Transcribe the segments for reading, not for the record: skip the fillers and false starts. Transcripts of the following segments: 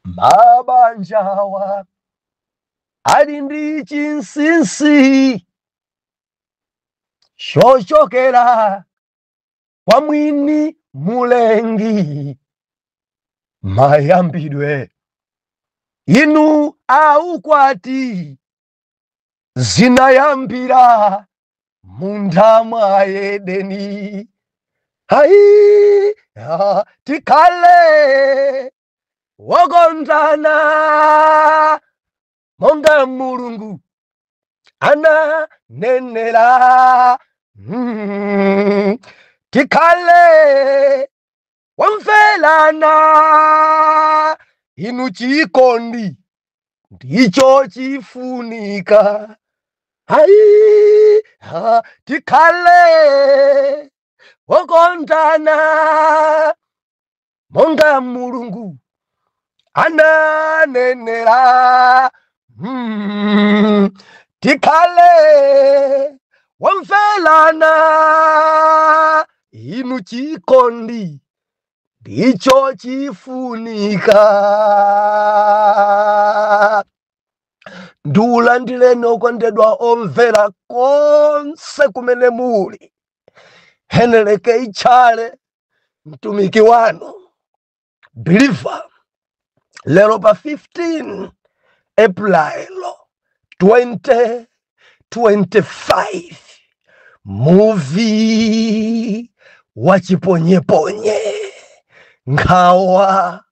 Mabanjawa ali ndi chinsinsi chochokera kwa mwini mulengi. Mayambidwe inu aukwati zinayambira munda mwa Edeni. Hai, ha, tikhale wokondana monga Mulungu ananenera. Tikhale wamvelana, inu chikondi ndicho chifunika. Hai, ha, tikhale wokondana monga Mulungu ananenera. Tikhale wamvelana, inu chikondi ndicho chifunika. Ndiulandireni okondedwa omvera konse kumene muli. Heneleke Ichale, mtumiki wanu believer, lero pa 15 April 2025, muvi wa chiponyeponye, nkhawa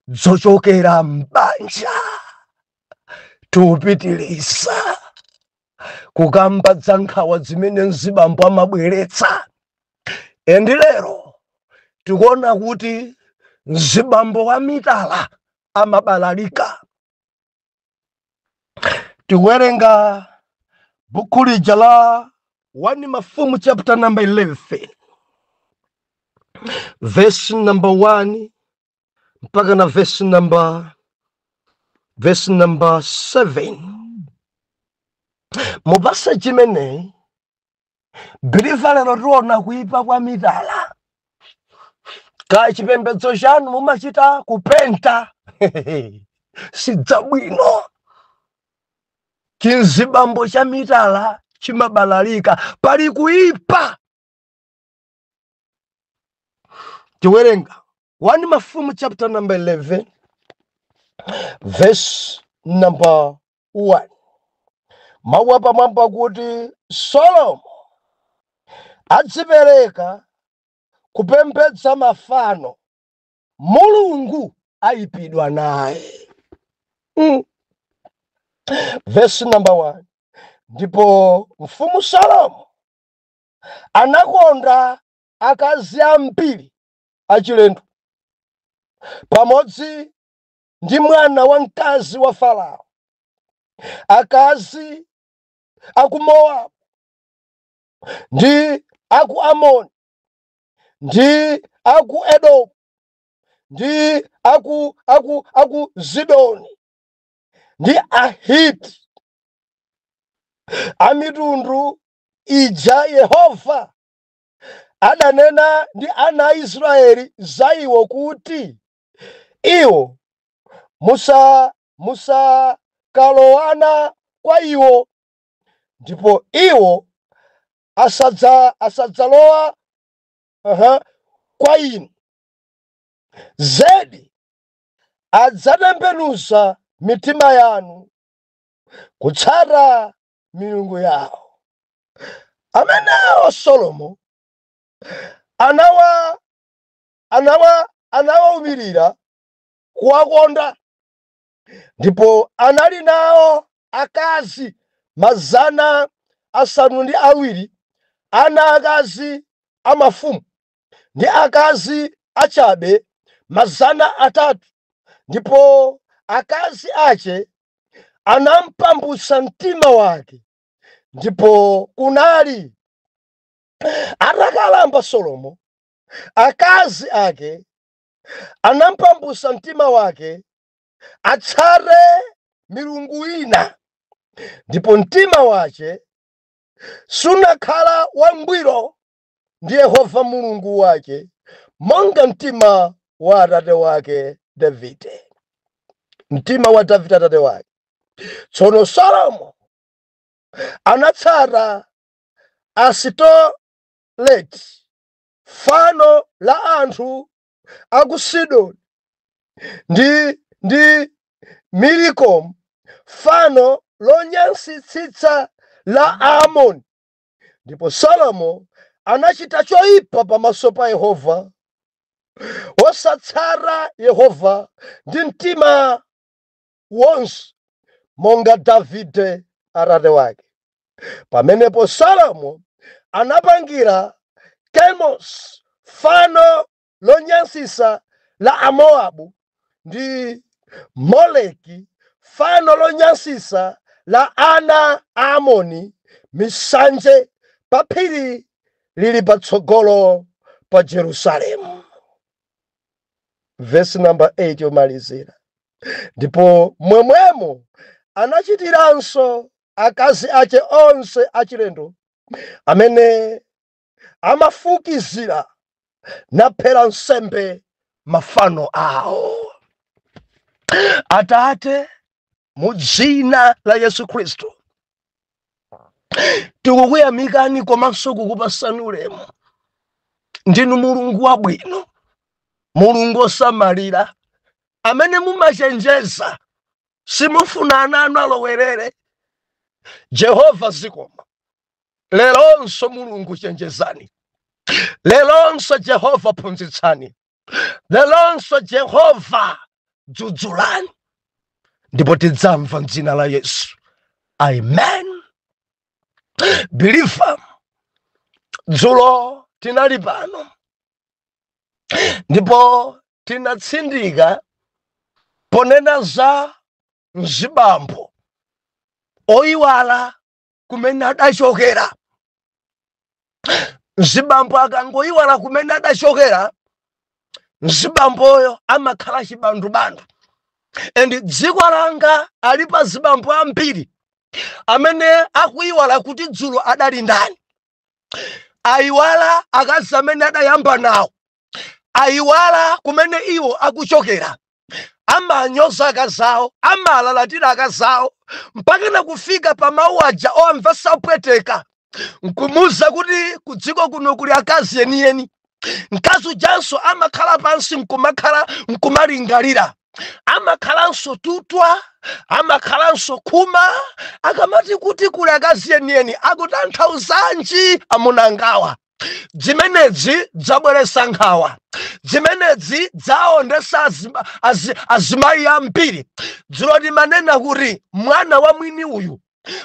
zochokera mbanja, tupitilisa kukamba za nkhawa zimene mzibambo amabweretsa. Endi lero tikuona kuti mzibambo wa mitala amabalalika. Tikuwerenga buku lija la 1 Mafumu chapter number 11 verse number 1 mpaka na verse number 7. Mu passage imeneyi believer lero tiona kuipa kwa mitala. Ka chipembedzo chanu mumachita kupenta sidzabwino. Chinzibambo cha mitala chimabalalika, pali kuipa. Tiwerenga 1 Mafumu chapter number 11 verse number 1. Mawu apamwamba kuti Solomo adzipereka kupembedza mafano, Mulungu ayipidwa naye. Verse number 1. Ndipo mfumu Solomo anakonda akazi ambiri achilendo pamodzi ndi mwana wa mkazi wa Farao, akazi aku Mowabu ndi aku Amoni ndi aku Edomu ndi aku Zidoni ndi Ahiti, amitundu ija Yehova adanena ndi ana a Israeli za iwo kuti iwo musakalowana kwa iwo, ndipo iwo asadzalowa kwa inu. Zedi adzatembenuza mitima yanu kutsata milungu yawo. Amenewo Solomo anawaumirira kuwakonda, ndipo anali nawo akazi 700, ana akazi amafumu ndi akazi achabe 300, ndipo akazi ache anampambutsa mtima wake. Ndipo kunali atakalamba Solomo, akazi ake anampambutsa mtima wake atsate milungu ina, ndipo mtima wache sunakhala wangwiro ndi Yehova Mulungu wake, monga mtima wa atate wake Davide. mtima wa Davide atate wake. Tsono Salomo anatsata Asitoreti, fano la anthu a ku Sidoni, ndi Milikomu, fano lonyansitsitsa la Aamoni. Ndipo Salomo anachita choyipa pamaso pa Yehova, wosatsata Yehova ndi mtima wonse monga Davide atate wake. Pamenepo Salomo anapangira Kemos fano lonyansisa la Amowabu ndi Moleki fano lonyansisa la ana a Amoni, misanje pa phiri lili patsogolo pa Jerusalemu. Vesi namba 8 yomalizira. Ndipo mwemwemo anachitiranso akazi ache onse achilendo amene amafukizira naphera nsembe mafano awo. Atate, mu dzina la Yesu Khristu, tikukuyamikani komanso kukupasani ulemu. Ndinu Mulungu wabwino, Mulungu osamalira, amene mumachenjeza, simufuna ana anu alowerere. Jehova, zikoma leronso. Mulungu, chenjezani leronso. Jehova, phunzitsani leronso. Jehova, dzudzulani, ndipo tidzamva m'dzina la Yesu, amen. Believer, dzulo tinali pano ndipo tinatsindika ponena za mzibambo oyiwala kumene adachokera. Mzibambo akangoyiwala kumene adachokera, mzibamboyo amakhala chibandubandu. And dziko langa alipa zibambo ambiri amene akuyiwala kuti dzulo adali ndani. Ayiwala akazi amene adayamba nawo, ayiwala kumene iwo akuchokera. Amanyoza akazawo, amalalatira akazawo, mpakana kufika pa mawu aja owamvesa opweteka, nkumuwuza kuti kudziko kuno kuli akazi yeniyeni. Mkazi ujanso amakhala pansi nkumakhala nkumalingalira, amakhalanso tutwa, amakhalanso khuma, akamati kuti kuli akazi yeniyeni akutanthauzanji amunangawa? Zimenezi zabweretsa nkhawa, zimenezi zaondesa azimayi ambiri. Dzulo timanena kuti mwana wa mwini uyu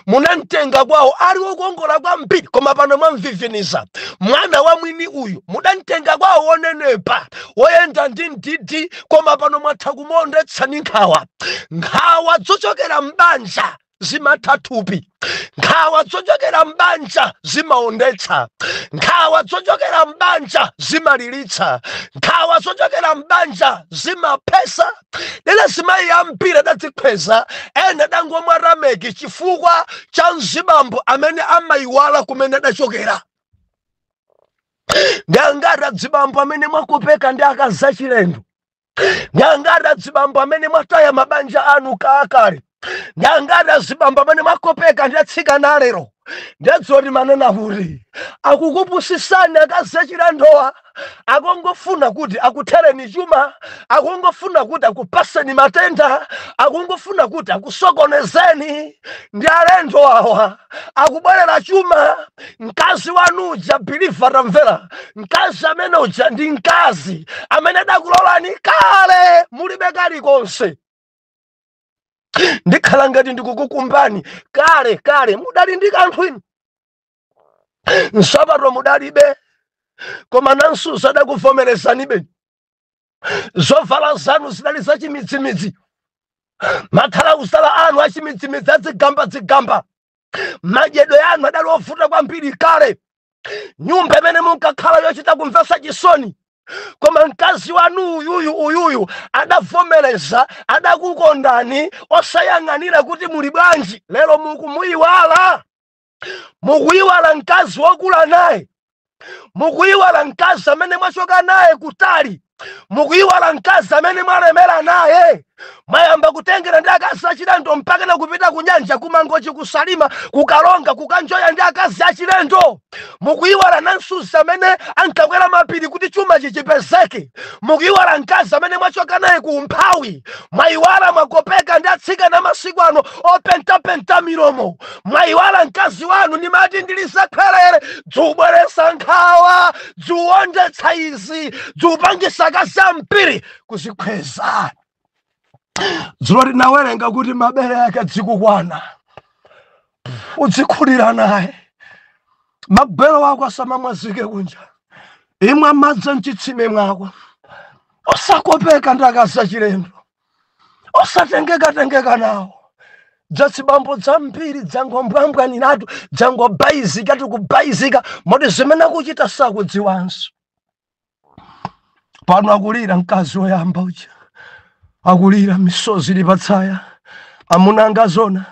munamtenga kwawo ali wokongola kwambiri, koma pano mwamviviniza. Mwana wa mwini uyu mudamtenga kwawo wonenepa, woyenda ndi mdidi, koma pano mwatha kumuondetsa ndi nkhawa. Nkhawa zochokera m'banja zimatha thupi, nkhawa zochokera m'banja zimaondetsa, nkhawa zochokera m'banja zimalilitsa, nkhawa zochokera m'banja zimaphesa. Lero azimayi ambiri adadzikhweza, ena adangomwa rameki chifukwa cha mzibambo amene amayiwala kumene adachokera. Ndi angati adzibambo amene mwakopeka ndi akazi achilendo? Ndi angati adzibambo amene mwataya mabanja anu kaakale? Ndi angati azibambo amene mwakopeka ndi atsikana alero? Ndedzulo timanena kuti akukupusisani akazi achilendowa, akungofuna kuti akuthereni chuma, akungofuna kuti akupaseni matenda, akungofuna kuti akusokonezeni. Ndi alendo awa akubwerera chuma. Mkazi wanu uja, believer, tamvera, mkazi amene uja ndi mkazi amene adakulolani kale mulibe kalikonse. Ndikhala ngati ndikukukumbani, kale kale mudali ndi kanthu inu, nsapato mudalibe, koma nansusa adakuvomerezanibe. Zovala zanu zidali zachimidzimidzi, mathalauzala anu achimidzimidzi adzigamba-dzigamba, madyedwe anu adali ovuta kwambiri kale, nyumba imene munkakhala yochita kumvetsa chisoni, koma mkazi wanu uyuyu uyuyu adavomereza, adakukondani osayang'anira kuti muli bwanji. Lero mukumuyiwala, mukuyiwala mkazi wokula naye, mukuyiwala mkazi amene mwachoka naye kutali, mukuyiwala mkazi amene mwalemera naye, Mwayamba kutengera ndi akazi achilendo, mpakana kupita ku nyanja, kumangochi, kusalima, kukalonga, kukanjoya ndi akazi achilendo. Mukuyiwala nansuzi amene ankakwera mapiri kuti chuma chichipezeke. Mukuyiwala mkazi amene mwachoka naye ku umphawi. Mwayiwala, mwakopeka ndi atsikana masiku ano opentapenta milomo. Mwayiwala mkazi wanu. Ndimati ndilisakhwerere dziubweresa nkhawa, dziuwondetsa izi, dziupangisa akazi ambiri kuzikweza. Dzulo linawerenga kuti mabere ake dzikukwana, udzikhulira naye. Magwero wako asamamwazike kunja. Imwe amadzi mchitsime mwako. Osakopeka ndi akazi achilendo, osatengeka-tengeka nawo. Dzazibambo dzambiri dzangombwambwaniratu, dzangobayizika, tikubayizika moti zimene akuchita sakudziwanso. Pano akulira mkazi woyamba uja, akulira, misozi ili patsaya. Amuna angazona,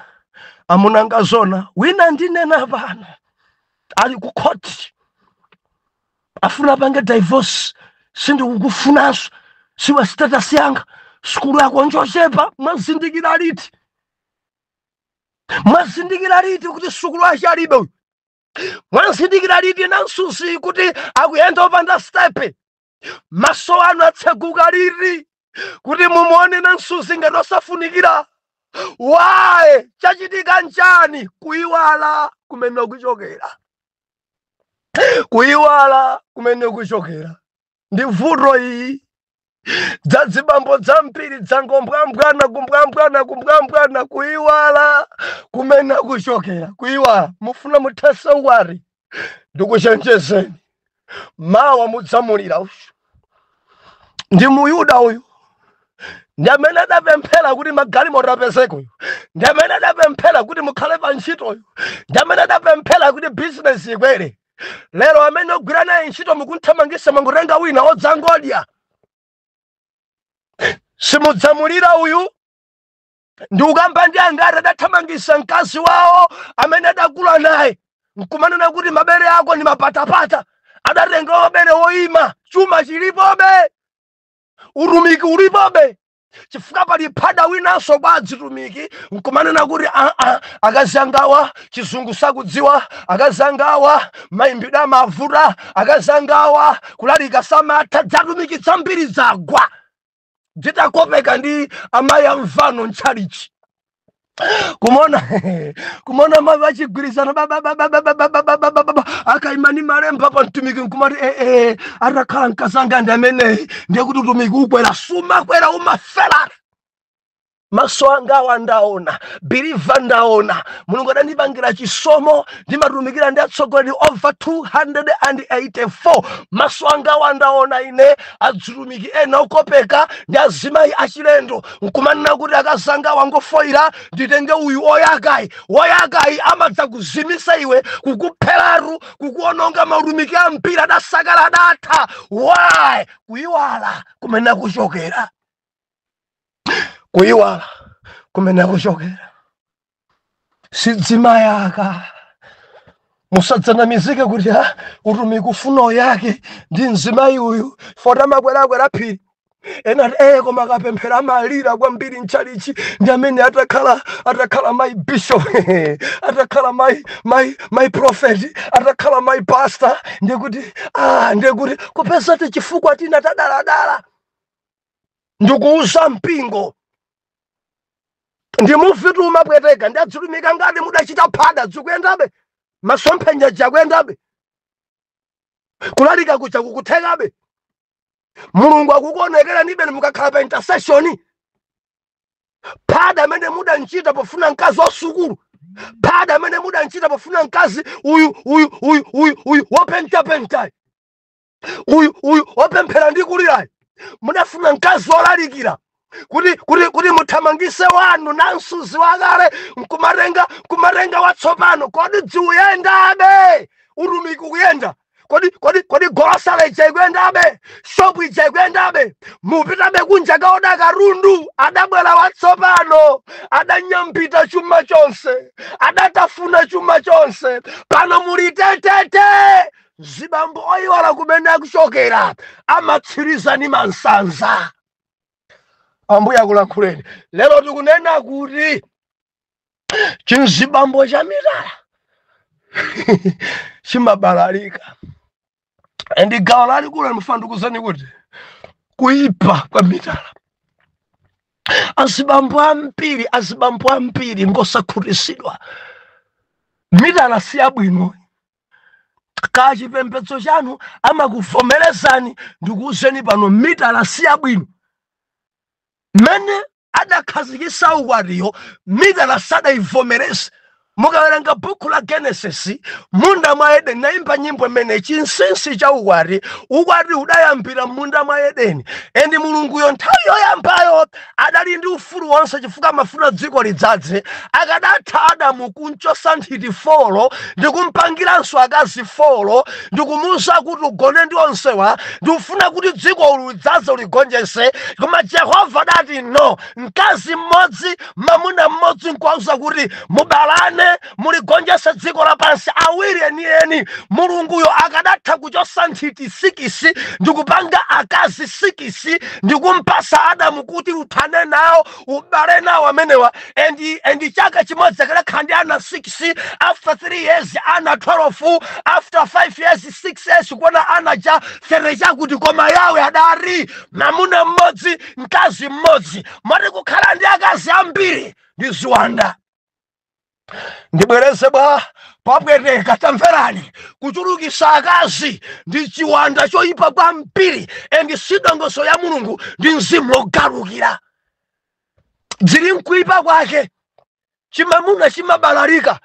amuna angazona. Wina ndinena pano ali ku khoti, afuna apange divorce. Sindikukufunanso, siwa status yanga, sukulu yako njochepa. Mwazindikira liti? Mwazindikira liti kuti sukulu achalibe uyu? Mwazindikira liti nansuzi kuti akuyenda opanda step? Maso anu atseguka liti kuti mumuone nansuzi ngati osafunikira? Waye chachitika nchani? Kuyiwala kumene kuchokera, kuyiwala kumene kuchokera ndi vuto iyi. Dzadzibambo dzambiri dzangombwambwana, kumbwambwana, kumbwambwana, kuyiwala kumene kuchokera, kuyiwala. Mufuna muthese ukwati? Ndikuchenjezeni, mawa mudzamulira. Uyu ndi Muyuda, uyu ndi amene adapemphera kuti magalimoto apezeke, uyu ndi amene adapemphera kuti mukhale pa ntchitoyo, ndi amene adapemphera kuti bizinesi ikwere. Lero amene ogwira naye ntchito mukunthamangisa, mangotenga wina odzangodya. Simudzamulira uyu. Ndi ukamba ndi angati adathamangisa mkazi wawo amene adakula naye, nkumanena kuti mabere ako ndi mapatapata? Adatenga mabere woyima. Chuma chilipobe, utumiki ulipobe, chifukwa pali phada winanso kwa adzitumiki nkumanena kuti aa, akazi angawa chizungu sakudziwa, akazi angawa mayimbidwe amavuta, akazi angawa kulalika samatha. Dzatumiki zambiri zagwa zitakopeka ndi amayi amvano ntchalichi. Kumona, kumona mayi achigwirizano babababababababababa, akaima ni malemba pa mtumiki nkumati ee, atakhala mkazanga ndi ameneyi ndiye kuti utumiki ukwera. Sumakwera, umafera. Maso anga awa ndaona, believer, ndaona. Mulungu adandipangira chisomo, ndimatumikira ndi atsogoleri over 284. Maso anga awa ndaona ine adzitumiki ena okopeka ndi azimayi achilendo, nkumanena kuti akazanga wangofoira, nditenge uyu oyakayi. Woyakayi amadza kuzimisa iwe, kukupheratu, kukuononga. Mautumiki ambiri adasakala, adatha. Why? Kuyiwala kumene akuchokera, kuyiwala kumene akuchokera. Sidzimayaka. Musadzanamizike kuti ha, utumiki ufuno yake ndi mzimayi uyu fota makwerakwera phiri. Ena ati koma akapemphera amalira kwambiri mchalichi, ndi amene atakhala my bishop, atakhala my prophet, atakhala my pastor, ndikuti ndikuti kupeza ti chifukwa tina tadaladala. Ndikuuza mpingo, ndi muvitu umapweteka. Ndi adzitumika ngati mudachita phada, zikuyendabe? Masomphenya jakuyendabe? Kulalika kuja kukuthekabe? Mulungu akukuonekera nibe mukakhala pa intercession? Phada amene mudanchita pofuna mkazi wa sukulu, phada amene mudanchita pofuna mkazi uyu, uyu, uyu, uyu, uyu wopentapentayi, uyu, uyu wopemphera ndi kulirayi, mudafuna mkazi wolalikira kuti muthamangise wanu namsuzi wakale, nkumatenga watsopano. Kodi dziuyendabe? Utumiki ukuyenda? Kodi golosale ija ikuyendabe? Shopu ija ikuyendabe? Mupitabe kunja kaoda katundu? Adabwera watsopano, adanyambita chuma chonse, adatafuna chuma chonse. Pano muli tetete. Zibambo oyiwala kumene akuchokera amatsirizani mansanza. Ambuye akulankhuleni. Lero tikunena kuti chinzibambo cha mitala chimabalalika, and gawo lalikulu ndifuna ndikuuzeni kuti kuipa kwa mitala, azibambo ambiri, azibambo ambiri ngosakhutisidwa. Mitala si yabwino. Ka chipembedzo chanu amakuvomerezani, ndikuuzeni pano, mitala si yabwino. Mmene adakhazikisa ukwatiyo, mitala sadayivomereze. Mukawerenga buku la Genesis, munda mwa Edeni, naimba nyimbo imene chinsinsi cha ukwati. Ukwati udayambira munda mwa Edeni, and Mulunguyo nthawi yoyambayo adali ndi ufulu wonse, chifukwa amafuna dziko lidzadze. Akadatha Adamu kunchosa nthiti 4 ndikumpangiranso akazi 4, ndikumuwuza kuti ugone ndi onsewa, ndikufuna kuti dziko lidzaze, uligonjese. Koma Jehova adati no, mkazi mmodzi, mamuna mmodzi, nkuwauza kuti mubalane, muligonjese dziko lapansi, awiri enieni. Mulunguyo akadatha kuchosa nthiti 6 ndikupanga akazi 6 ndikumpasa Adamu kuti uthane nawo, ubale nawo amenewa, and chaka chimodzi akadakhala ndi ana 6, after 3 years ana 12, after 5 years, 6 years kuona ana cha 30 chakuti. Koma yawe adati mamuna mmodzi, mkazi mmodzi. Mati kukhala ndi akazi ambiri ndi ziwanda. Ndibwereze bwa papweteka, tamverani, kuchulukisa akazi ndi chiwanda choyipa kwambiri, and si dongosolo ya Mulungu, ndi mzimu wogalukira. Dzili mkuipa kwake chimamuna chimabalalika,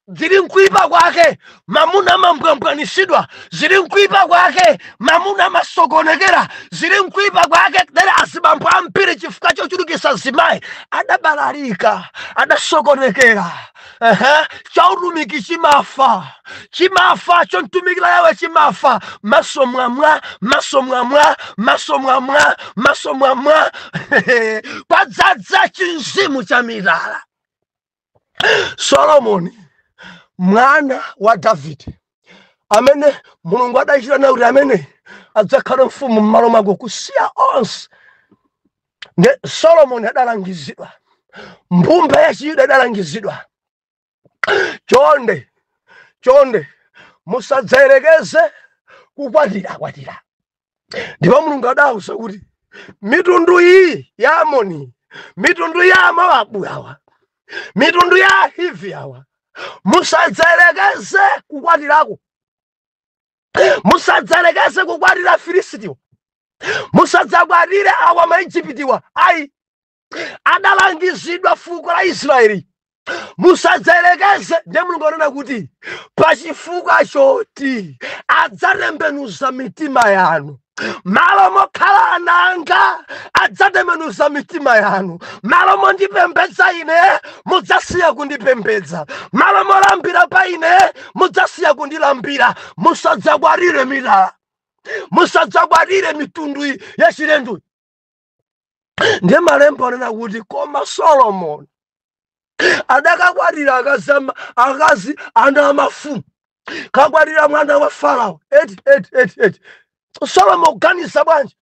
zili mkuipa kwake mamuna amambwambwanisidwa, zili mkuipa kwake mamuna amasokonekera, zili mkuipa kwake. Dere azibambo ambiri chifukwa chochulukisa zimayi adabalalika, adasokonekera. Ehe, chautumiki chimafa, chimafa, chontumikira yawe chimafa. Maso mwamwa, maso mwamwa, maso mwamwa, maso mwamwa, kwadzadza chinzimu cha mitala. Solomoni, mwana wa Davide, amene Mulungu adachita naye kuti amene adzakhala mfumu m'malo mwako kusiya onse, nde Solomoni adalangizidwa, mbumba ya Chiyuda idalangizidwa: chonde, chonde, musadzayerekeze kukwatira kwatira. Ndipo Mulungu adawuza kuti mitundu iyi ya Amoni, mitundu ya Mowabu awa, mitundu ya Ahivi awa, musadzayerekeze kukwatirako, musadzayerekeze kukwatira Filisitiwa, musadzakwatire awa Maijipitiwa, ayi. Adalangizidwa fuko la Israeli, musadzayerekeze. Ndiye Mulungu anena kuti pachifukwa choti adzatembenuza mitima yanu, malo mokhala ananga adzatembenuza mitima yanu, malo mondipembedza ine mudzasiya kundipembedza, malo molambira pa ine mudzasiya kundilambira. Musadzakwatire mitala, musadzakwatire mitundu yachilendoyi. Ndiye malemba anena kuti koma Solomoni adakakwatira akazi, akazi ana amafumu, kakwatira mwana wa Farao. Eti eti eti eti, Solomo kuganiza bwanji?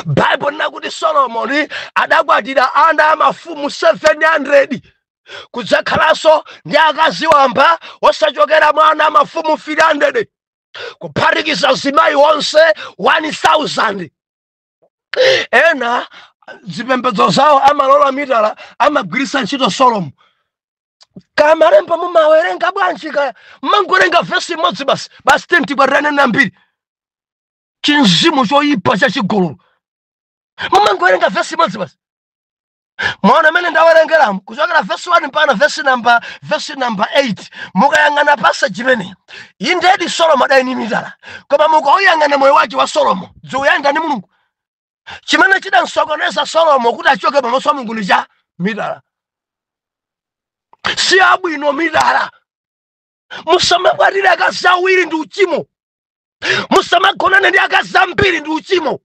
Baibulo linakuti Solomoni adakwatira ana amafumu 700, kudzakhalanso ndi akazi wamba osachokera mwa ana amafumu 300, kuphatikiza zimayi onse 1000. Ena zipembedzo zawo amalola mitala, amagwiritsa ntchito Solomo. Kamalemba mumawerenga bwanji? Kaya mmangowerenga vesi imodzi basi, basi tentikwatirane nambiri, chinzimu choyipa chachigololo. Mumangowerenga vesi imodzi basi. Mwana amene ndawerengeramo kuchokera vesi 1 mpaka vesi number 8, mukayang'ana passage imeneyi, indedi Solomo adali mitala, koma mukauyang'ana moyo wake wa Solomo, dziuyenda ndi Mulungu. Chimene chidamsokoneza Solomo kuti achoke pamaso pa Mulungu ndi cha mitala. Si abwino mitala. Musamakwatire akazi awiri, ndi uchimo. Musamagonane ndi akazi ambiri, ndi uchimo.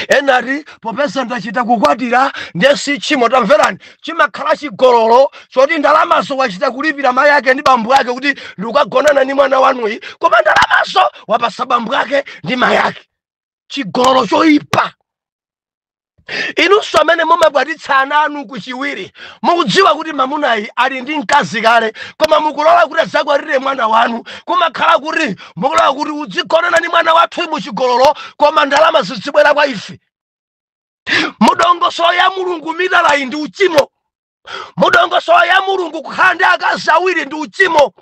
Enati popeza ndachita kukwatira ndiye si tchimo. Tamverani, chimakhala chigololo choti ndalamazo wachita kulipira mayi ake ndi bambo ake kuti ndikukagonana ndi mwana wanuyi, koma ndalamazo wapasa bambo ake ndi mayi ake. Chigololo choyipa. Inunso amene mumakwatitsa ana anu kuchiwiri, mukudziwa kuti mamunayi ali ndi mkazi kale, koma mukulola kuti adzakwatire mwana wanu. Kumakhala kuti mukulola kuti udzigonana ndi mwana wathu muchigololo, koma ndalama zizibwera kwa ife. Mudongosolo ya Mulungu, mitalayi ndi uchimo. Mudongosolo ya Mulungu, kukhala ndi akazi awiri ndi uchimo.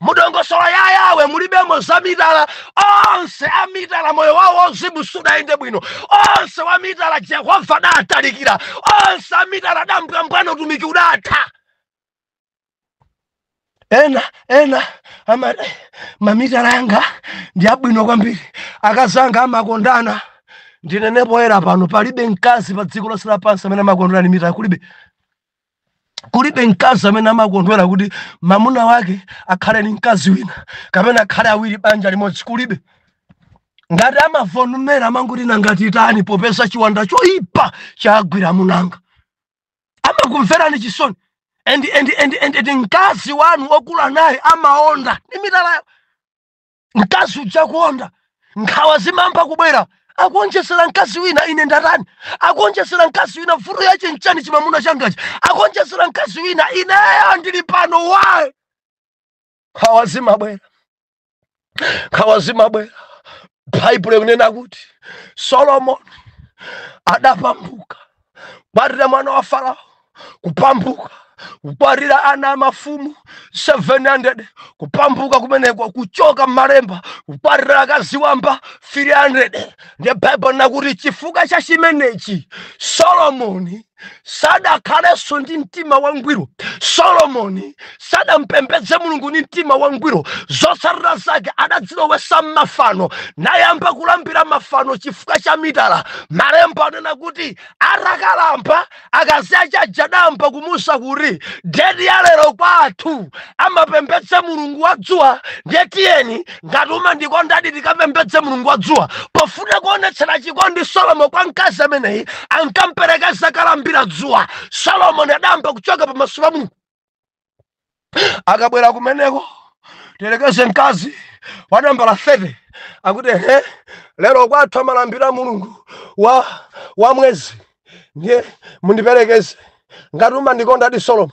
Mudongosolo ya Yawe mulibemo za mitala. Onse a mitala moyo wawo wauzimu sudayende bwino. Onse wa mitala Jehova adatalikira. Onse a mitala adambwambwana, utumiki udatha. Ena ama mamitala anga ndi abwino kwambiri, akazi anga amakondana. Ndinenepo era pano, palibe mkazi pa dziko lonse lapansi amene amakondana ndi mitala. Kulibe, kulibe mkazi amene amakondwera kuti mamuna wake akhale ndi mkazi wina kapena akhale awiri banja limodzi. Kulibe. Ngati amavomera, amanguti nangati tani, popeza chiwanda choyipa chagwira munanga. Amakumverani chisoni. And mkazi wanu okula naye amaonda ndi mitalayo. Mkazi uja kuonda, nkhawa zimamba kubwera. Akuonjezera mkazi wina, ine ndatani? Akuonjezera mkazi wina, vuto yache nchani? Chimamuna changachi akuonjezera mkazi wina, ineyo ndili pano, why? Nkhawa zimabwera, nkhawa zimabwera. Baibulo ikunena kuti Solomoni adapambuka kukwatira mwana wa Farao, kupambuka kukwatira ana a mafumu 700, kupambuka kumeneko, kuchoka m'malemba, kukwatira akazi wamba 300. Ndiye Baibulo nakuti chifukwa cha chimenechi Solomoni sadakhalenso ndi mtima wangwiro. Solomoni sadampembedze Mulungu ndi mtima wangwiro. Zotsatira zake, adadzilowesa m'mafano, nayamba kulambira mafano chifukwa cha mitala. Malemba anena kuti atakalamba, akazi ache ajadamba kumusa kuti deti ya lero kwathu amapembedza mulungu wa dzuwa, ndiye tiyeni, ngati umandikondadi, tikapembedze mulungu wa dzuwa. Pofuna kuonetsera chikondi Solomo kwa mkazi ameneyi, ankamperekeza kalambira dzuwa. Solomoni adamba kuchoka pamaso pa Mulungu. Akabwera kumeneko, tiyerekeze mkazi wa nambala 30 akuti, "Ehe, lero kwathu amalambira mulungu wa mwezi, ndiye mundiperekeze ngati umandikonda adi." Solomo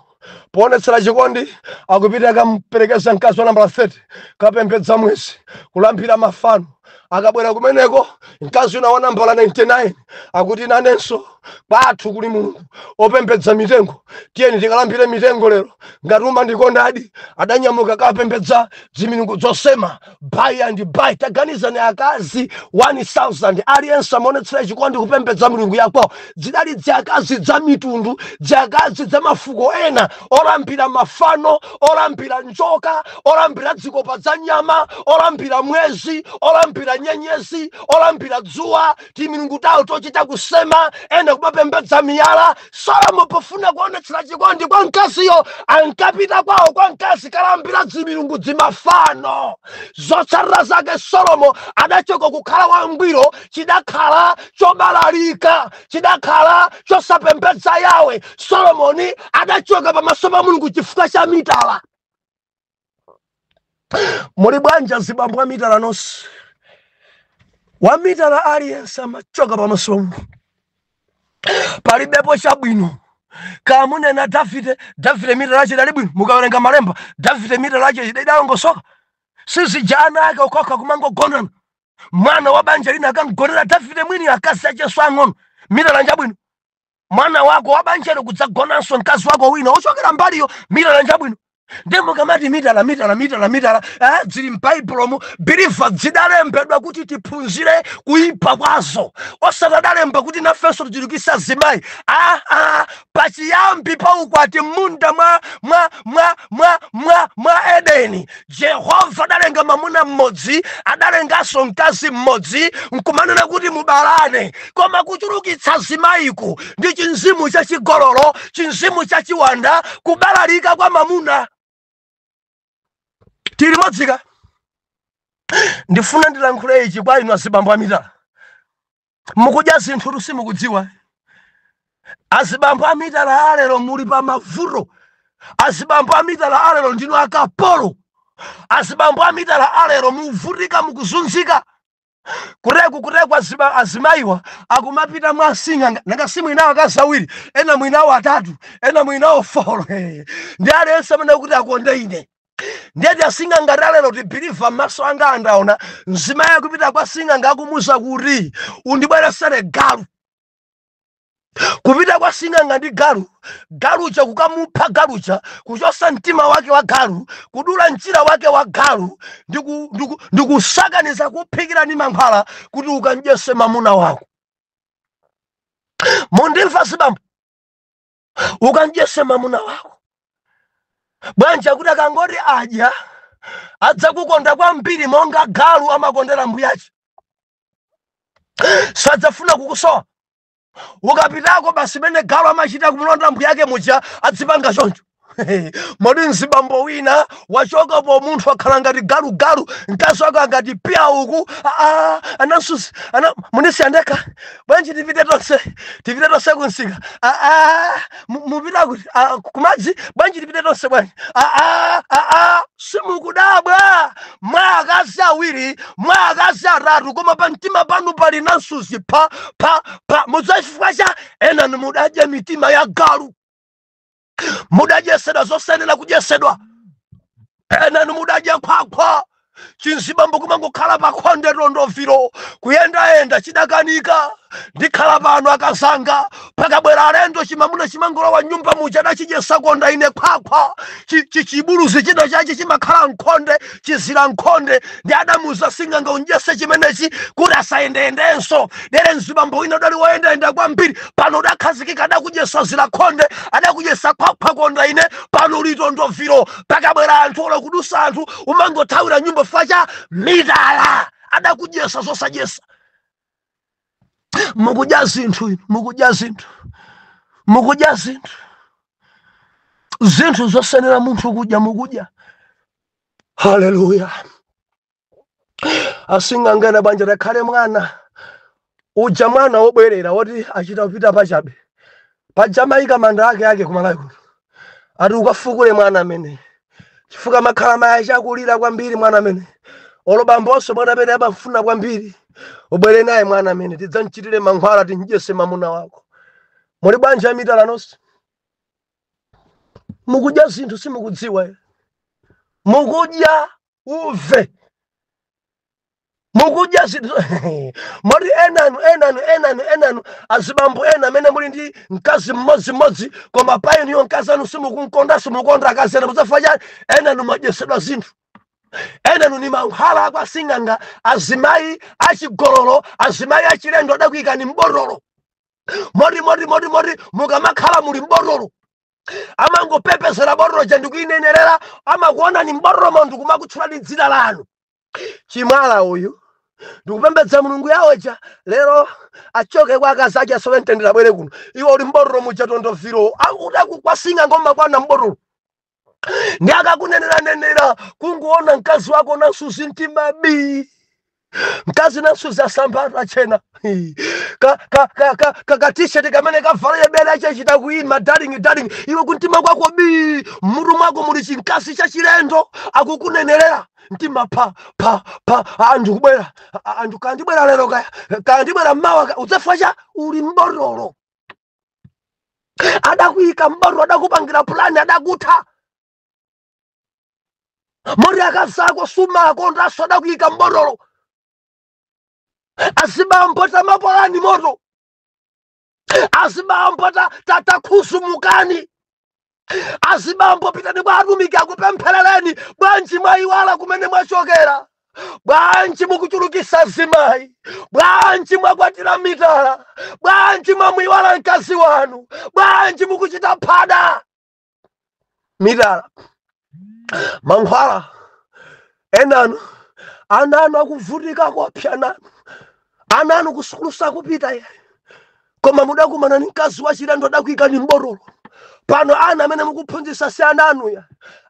poonetsera chikondi akupita akamperekeza mkazi wa nambala 30 kapembedza mwezi, kulambira mafano. Akabwera kumeneko, mkazi wina wa nambala 99 akuti, "Nanenso kwathu kuli mulungu opembedza mitengo, tiyeni tikalambire mitengo lero ngati umandikondadi." Adanyamuka kapembedza zimilungu zosema. By and by, taganizani, akazi 1000, aliyense amaonetsera chikondi kupembedza milungu yakwawo. Zidali ziakazi za mitundu, ziakazi za mafuko ena, olambira mafano, olambira njoka, olambira zikopa za nyama, olambira mwezi, olambira nyenyezi, olambira dzuwa, timilungu tawo tochita kusema, ena kumapembedza miyala. Solomo pofuna kuonetsera chikondi kwa mkaziyo, ankapita kwawo kwa mkazi kalambira zimilungu, zimafano. Zotsatira zake, Solomo adachoka kukhala wangwiro, chidakhala chobalalika, chidakhala chosapembedza Yawe. Solomoni adachoka pamaso pa Mulungu chifukwa cha mitala. Muli bwanja zibambo a mitala nonse? Wa mitala aliyense amachoka pamaso pa Mulungu. Palibepo chabwino. Kamunena Davide, Davide mitala yache idali bwino. Mukawerenga malemba, Davide mitala yache idalongosoka? Sizija ana ake okokha kumangogonana, mwana wa banja lina akangonera Davide mwini akazi acheso ang'ono. Mitala njabwino? Mwana wako wa banjalo kudzagonanso mkazi wako wina ochokera mbaliyo, mitala njabwino? Ndi mukamati mitala, mitala, mitala, mitala, zili m'baibulomu, believer, zidalembedwa kuti tiphunzire kuyipa kwazo, osati adalemba kuti nafenso tichulukitse azimayi. Pachiyambi pa ukwati, m'munda mwa Edeni, Jehova adalenga mwamuna mmodzi, adalenganso mkazi mmodzi, nkumanena kuti mubalane. Koma kuchulukitsa azimayiku ndi chinzimu chachigololo, chinzimu chachiwanda, kubalalika kwa mamuna. Tili modzika? Ndifuna ndilankhule ichi kwa inu azibambo amitala. Mukudya zinthu simukudziwa. Azibambo amitala alero muli pa mavuto. Azibambo amitala alero ndinu akapolo. Azibambo amitala alero muvutika, mukuzunzika. Kuteku azimayiwa akumapita mwa asing'anga. Nanga si mwinawo akazi awiri, ena mwinawo atatu, ena mwinawo four, ndi aliyense amene kuti akonde ine. Ndiyeti asing'anga talero tibhiliva maso anga andaona mzimayi akupita kwa sing'anga, akumuza kuti, "Undibweresere galu." Kupita kwa sing'anga ndi galu, galuja kukamupha, galuja kuchosa mtima wake wa galu, kudula mchira wake wa galu, ndikusakaniza kuphikira ndi mankhwala kuti ukamdyese mamuna wako. Mundimva zibambo? Ukamdyese mamuna wako. Bwanja kuti akangoti adya adzakukonda kwambiri monga galu amakondera mbuyache, sadzafuna kukusowa. Ukapitako basi, mene galu amachita kumulonda mbuyake muja, adzipanga choncho. Modi mzibambo wina wachokapo, munthu akhala ngati galu galu, mkazi wake angati pya uku, anansusi ana munisi andekha bwanji, tipite tonse, tipite tonse kunsika. Mupita kuti? Kumadzi. Bwanji tipite tonse bwanji? Simukudabwa mwa akazi awiri, mwa akazi atatu, koma pa mtima panu pali nansuzi pa pa pa. Mudziwa chifukwa cha ena mudadya mitima ya galu, mudadyesedwa zosenera kudyesedwa. Enanu mudadya khwakhwa, chinzibambo kumangokhala pa khonde tondoviro kuyendayenda, chidakanika ndikhala pano akazanga. Pakabwera alendo chimamuna chimangolowa nyumba muja, adachidyesa konda ine khwakhwa. Chibuluzi china chache chimakhala nkhonde, chizira nkhonde, ndi adamuza sing'anga, undyese chimenechi kuti asayendeyendenso. Dere mzibambo wina udali woyendayenda kwambiri, pano udakhazikika, adakudyesa zira khonde, adakudyesa khwakhwa konda ine. Pano ulitondoviro, pakabwera anthu ola kudusa anthu umangothawira nyumba facha mitala, adakudyesa zosadyesa. Mukudya zinthu inu, mukudya zinthu, mukudya zinthu, zinthu zosenera munthu kudya mukudya. Haleluya! Asing'angena banja takhale mwana uja, mwana wobwerera woti achita kupita pachabe paja, mayika manda ake ake kumalawi kuno, ati ukafukule mwana amene chifukwa makhala mayi achakulira kwambiri mwana amene, olo bambonso mwana amene amafuna kwambiri, ubwere naye mwana amene tidzamchitire mankhwala, timdyese mamuna wako. Muli bwanji amitala nonse? Mukudya zinthu simukudziwa ere. Mukudya uve, mukudya zinthu moti enanu enanu enanu enanu azibambo ena amene muli ndi mkazi mmodzimmodzi, koma painiyo mkazi anu simukunkonda, simukonda akazi ena. Mudzafa chani? Enanu mwadyesedwa zinthu, enanu ni mankhwala akwasing'anga, azimayi achigololo, azimayi achilendo adakuyikani mbotolo. Moti moti moti moti mukamakhala muli mbotolo, amangopepesera botolo ja ndikuinenerera, amakuonani mbotolomo ndikumakutchulani dzina lanu. Chimwala uyu ndikupembedza Mulungu yawoja, lero achoke kwa akazi ake asowe mtendere, abwere kuno. Iwe uli mbotolo muja tondoviro, akuti ngoma kwana mbotolo ndi akakunenera-nenera. Kunguona mkazi wako nansuzi mtima bi, mkazi nansuzi asambatu achena ka ka ka ka ka ka t-shirt kamene kavalire bele achachita kuima, "Darling, darling." Iwe kumtima kwako bi, mmutu mwako muli chinkazi chachilendo akukunenerera, mtima pa pa pa. Anthu kubwera, anthu kandibwera lero, kaya kandibwera mmawa, udzafa cha uli mbotolo. Adakuyika mbotolo, adakupangira pulani, adakutha moti akazako sumakondanso, adakuyika mbotolo. Azibambo tamapolani moto, azibambo takhuzumukani, azibambo pitani kwa atumiki akupempherereni. Bwanji mwayiwala kumene mwachokera? Bwanji mukuchulukisa zimayi? Bwanji mwakwatira mitala? Bwanji mwamuyiwala mkazi wanu? Bwanji mukuchita phada mitala mankhwala? Enanu ana anu akuvutika kopsa nanu, ana anu kusukulu sakupita iye, koma mudakumana ni mkazi wachilendo adakuyikani mbotolo. Pano ana amene mukuphunzitsa si ana anuya.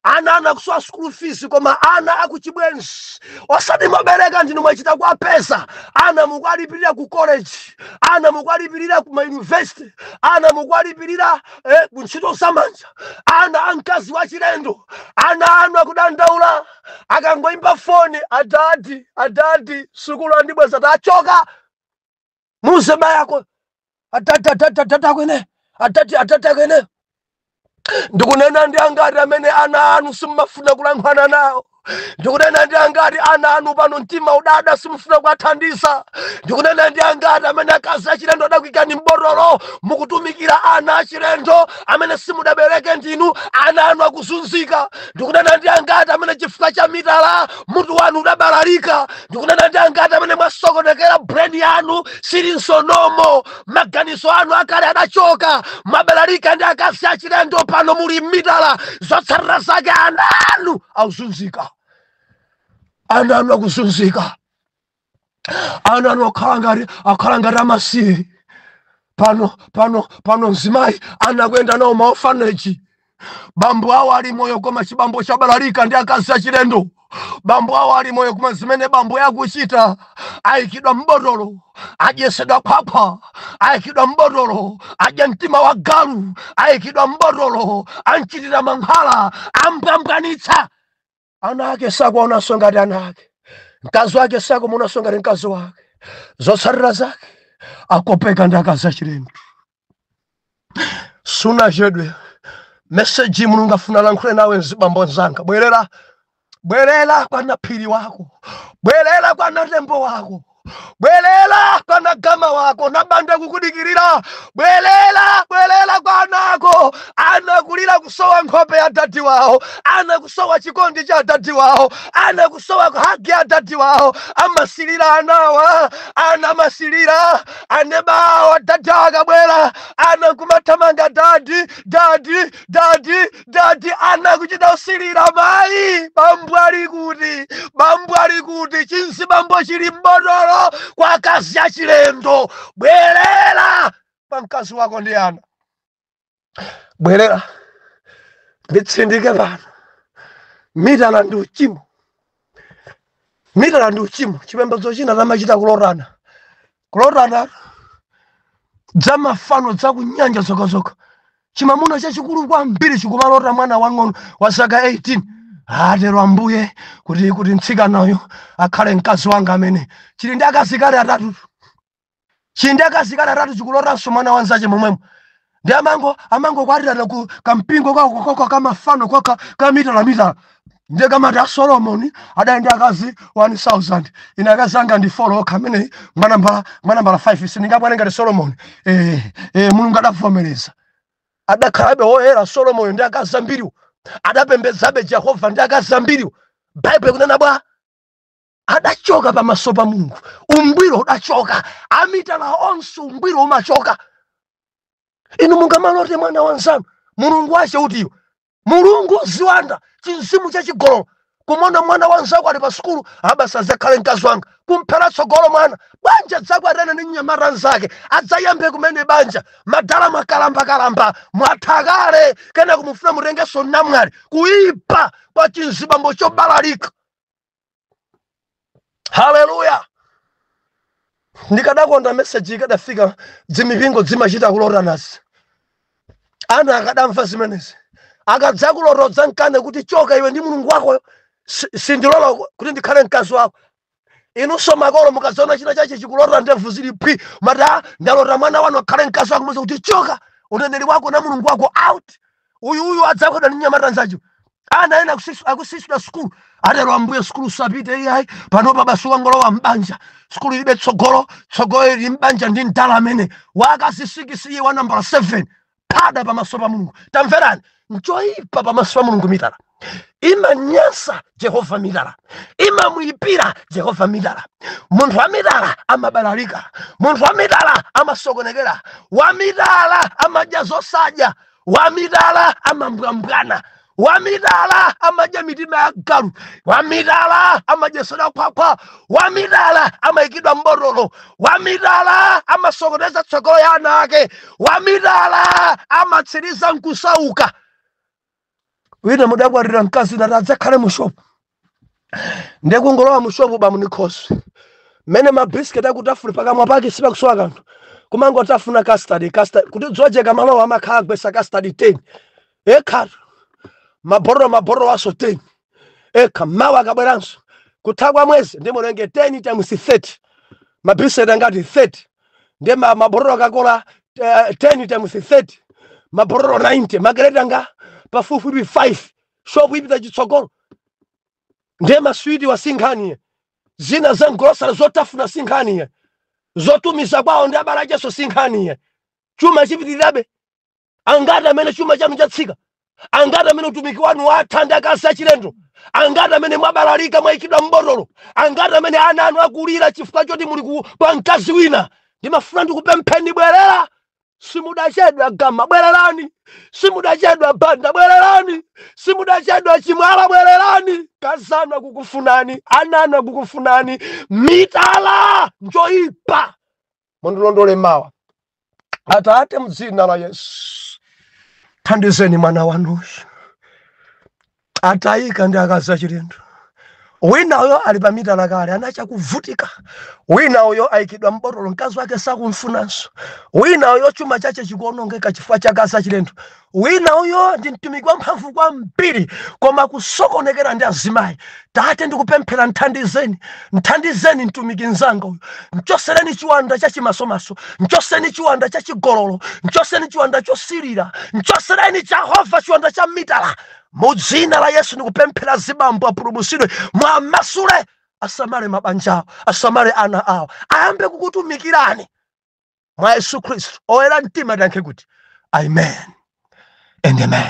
Ana anu akusowa school fees, koma ana akuchibwenzi osati mwabereka ndinu, mwachita kuwapeza. Ana mukuwalipirira ku college, ana mukuwalipirira ku ma university, ana mukuwalipirira ku ntchito zamanja, ana amkazi wachilendo. Ana anu akudandaula akangoimba foni, "Adadi, adadi, sukulu andibweza." Tachoka, muze bayako, "Adadi, adadi, adadi akwene, adadi, adadi akwene." Ndikunena ndi angati amene ana anu simmafuna kulankhulana nawo? Ndikunena ndi angati ana anu pano mtima udada, simufuna kuwathandiza? Ndikunena ndi angati amene akazi achilendo adakuikani mbotolo, mukutumikira ana achilendo amene simudabereke ndinu, ana anu akuzunzika? Ndikunena ndi angati amene chifukwa cha mitala mutu wanu udabalalika? Ndikunena ndi angati amene mwasokonekera, brain yanu silinso normal, maganizo anu akale adachoka, mwabalalika ndi akazi achilendo, pano muli mitala? Zotsatira zake ana anu akuzunzika, ana anu akuzunzika, ana anu akhala ngati amasiye pano. Pano mzimayi anakuyenda nawo ma orphanage. Bambo awo ali moyo, koma chibambo chabalalika ndi akazi achilendo. Bambo awo ali moyo, koma zimene bambo yakuchita, ayikidwa mbotolo, adyesedwa khwakhwa, ayikidwa mbotolo, adya mtima wa galu, ayikidwa mbotolo, anchitira mankhwala, ambwambwanitsa. Ana ake sakuonanso ngati ana ake, mkazi wake sakumuonanso ngati mkazi wake. Zotsatira zake akopeka ndi akazi achilendo. Sunachedwe. Message Mulungu afuna lankhule nawe, mzibambo nzanga. Bwerera, bwerera kwa naphiri wako, bwerera kwa natembo wako, bwerera kwa nagama wako, nabanda kukudikirira. Bwerera, bwerera kwa anako. Ana kulira kusowa nkhope ya dadi wawo, ana kusowa chikondi cha dadi wawo, ana kusowa hug ya dadi wawo. Amasilira anawa, ana amasilira anebawa. Dadi akabwera, ana kumathamanga, "Daddy, daddy, daddy, daddy." Ana kuchita usilira, "Mayi, bambo ali kuti? Bambo ali kuti?" Chinsi bambo chili mbotolo kwa akazi achilendo. Bwerera pa mkazi wako ndi ana, bwerera. Nditsindike pano, mitala ndi uchimo, mitala ndi uchimo. Chipembedzo china tamachita kulotana, kulotana dzamafano dzakunyanja zokhazokha. Chimamuna chachikulu kwambiri chikumalota mwana wang'ono wa zaka 18, "Atero Ambuye kuti mtsikanayo akhale mkazi wanga." Amene chili ndi akazikale atatu, chili ndi akazikale atatu, chikulotanso mwana wanzache momwemo. Ndi amango kwatirana ku kampingo kako koka kamafano koka kamitalamita. Ndiye kamati a Solomoni adali ndi akazi 1000, ine akazi anga ndi four okha, amene mwanambala 5, sindingabwane ngati Solomoni. Mulungu adavomereza, adakhalabe woyera Solomoni ndi akazi ambiriwo, adapembedzabe Jehova ndi akazi ambiriwo. Baibulo kunena bwa adachoka pamaso pa Mulungu, umbwiro udachoka. Amitala onse umbwiro umachoka. Inu mungamalote mwana wanzanu, Mulungu wache utiyo? Mulungu ziwanda, chinzimu chachigololo, kumona mwana wanzako ali pa sukulu, "Abasa adzakhale mkazi wanga," kumphera tsogolo mwana. Banja dzakwarene ndi mnyamata nzake, adzayambe kumene banja. Madala mwakalambakalamba, mwathakale, kena kumufuna mutengenso namwali. Kuipa kwa chinzibambo chobalalika. Haleluya! Ndikadakonda message ikadafika dzimipingo dzimachita kulotanazi, ana akadamva zimenezi. Akadzakulotodza mkane kuti, "Choka iwe ndi Mulungu wakoyo, sindilola kuti ndikhale mkazi wako." Inunso makolo, mukazaona china chache chikulota, ndevu zili phwi, mati, "Ah, ndalota mwana wanu akhale mkazi wako," muze kuti, "Choka, uneneri wako na Mulungu wako, out." Uyu adzakwedwa ndi nyamata nzacho. Ana ena akusisidwa sukulu, "Atero Ambuye, sukulu usapite." "Iyayi, panopa basi wangolowa mbanja, sukulu ilibe tsogolo, tsogolo ili mbanja ndi mdala amene wakazi 6, iye wa nambala 7." Phada pamaso pa Mulungu. Tamverani, nchoyipa pamaso pa Mulungu. Mitala imanyansa Jehova, mitala imamuyipira Jehova. Mitala, munthu wa mitala amabalalika, munthu wa mitala amasokonekera, wa mitala amadya zosadya, wa mitala amambwambwana. Wamitala amadya mitima ya galu. Wamitala amadyesera khwakhwa. Wamitala amayikidwa mbotolo. Wamitala amasokoneza tsogolo ya ana ake. Wamitala amatsiriza nkusauka. Wina mudakwatira mkazi nati adzakhale mu shopu, ndekungolowa mu shopu bamunikhosi mmene mabisiketi akutafuna, pakamwa pake sipakusowa kanthu, kumangotafuna custard, custard, kuti dzojeka malowa amakhala agwesa custard 10 ekhatu, maborolo maborolo aso 10 ekha. Mawa akabweranso, kutha kwa mwezi ndi mulenge 10 times 30, mabisiketi angati? 30. Ndi maborolo akakola 10 times 30, maborolo 90, makereti anga pafupifupi 5. Shopu ipita chitsogolo. Ndiye maswiti wasinkhaniye, zina za mgolosala zotafuna sinkhaniye, zotumiza kwawo ndi abale acheso sinkhaniye. Chuma chipitirirabe. Angati amene chuma chanu chatsika? Angati amene utumiki wanu watha ndi akazi achilendo? Angati amene mwabalalika, mwayikidwa mbotolo? Angati amene ana anu akulira chifukwa choti muli kwa mkazi wina? Ndimafuna ndikupempheni, bwerera, simudachedwa. Gama, bwererani, simudachedwa. Banda, bwererani, simudachedwa. Chimwala, bwererani. Kazanu akukufunani, ana anu akukufunani. Mitala njoyipa. Mundilondole mawa. Atate, mdzina la Yesu, thandizeni mwana wanuyu atayika ndi akazi achilendo. Wina uyo ali pa mitala kale, anachakuvutika. Wina uyo ayikidwa mbotolo, mkazi wake sakumfunanso. Wina uyo chuma chache chikuonongeka chifukwa cha akazi achilendo. Wina uyo ndi mtumiki wamphamvu kwambiri, koma kusokonekera ndi azimayi. Tate, ndikupemphera, nthandizeni, nthandizeni mtumiki mzanga uyu. Mchosereni chiwanda chachimasomaso, mchoseni chiwanda chachigololo, mchoseni chiwanda chosilira, mchosereni Jehova chiwanda cha mitala. Mu dzina la Yesu ndikupemphera, zibambo apulumutsidwe, mwamasule, asamale mabanja awo, asamale ana awo, ayambe kukutumikirani mwa Yesu Khristu. Oyera mtima tiyankhe kuti amen and amen.